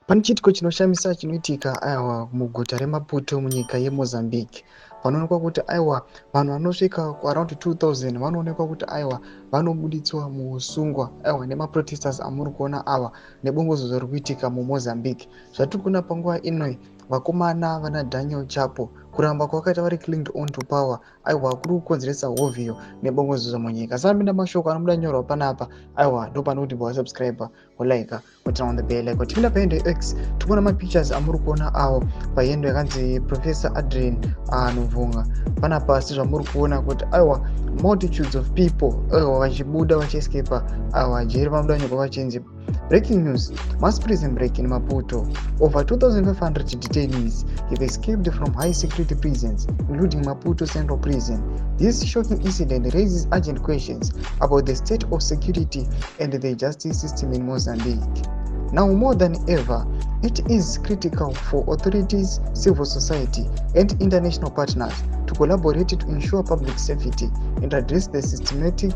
Pane chiitiko chinoshamisa chinoitika, aiwa, muguta reMaputo munyika yeMozambique. Panoonekwa kuti, aiwa, vanhu vanosvika kuaround 2000 vanoonekwa kuti, aiwa, vanobuditswa muusungwa, aiwa, nemaprotesters amuri kuona ava nebongozozo riri kuitika muMozambique. Zvatiri kuona panguva inoi, vakomana vana Daniel Chapo, kuramba kwakaita vari clinged on to power, aiwa, kuri kukonzeresa hovhiyo nebongozozo munyika. Saka mashoko anobuda nyorwa panapa, aiwa, ndo pano kuti wasubscribe, wolike, turn on the bell icon. Tipinda pahandle X, tikuona mapictures amuri kuona avo pahandle yakanzi Professor Adrian Nuvunga. Panapa sezvamuri kuona kuti, aiwa, multitudes of people, aiwa, vachibuda vachiescapa, aiwa, jeri. Vanobuda nyorwa vachinzi, "Breaking news: mass prison break in Maputo. Over 2500 detainees have escaped from high security prisons, including Maputo Central Prison. This shocking incident raises urgent questions about the state of security and the justice system in Mozambique. Now more than ever, it is critical for authorities, civil society and international partners to collaborate to ensure public safety and address the systematic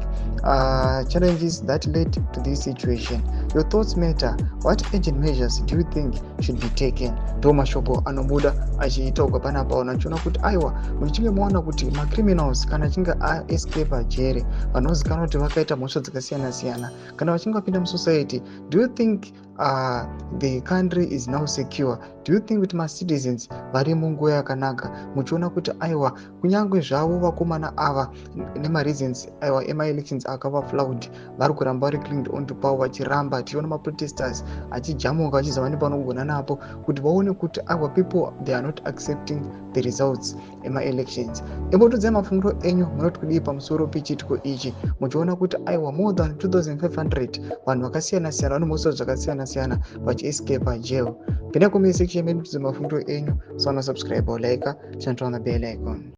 challenges that led to this situation. Your thoughts matter. What urgent measures do you think should be taken?" Ndo mashoko anobuda achiitaurwa panapa. Unachiona kuti, aiwa, muchinge maona kuti macriminals kana achinge aescapa jere, vanozikanwa kuti vakaita mhosva dzakasiyana-siyana, kana vachinge vapinda musociety, do you think the country is now secure? Do you think kuti macitizens vari munguva yakanaka, muchiona kuti, aiwa, kunyange zvavo vakomana ava nemareasons, aiwa, emaelections akava flawed, vari kuramba vari clinged on to power, vachiramba tichiona maprotesters achijamuka vachizama nepanogona napo kuti vaone kuti, aiwa, people, they are not accepting the results emaelections? Imbotudzai mafungiro enyu, munoti kudii pamusoro pechiitiko ichi, muchiona kuti, aiwa, more than 2500 vanhu vakasiyana-siyana vane mhosva zvakasiyana-siyana vachiescapa jail? Pinda comment section medu, tudze mafungiro enyu. Sauna subscribe, like, turn on the bell icon.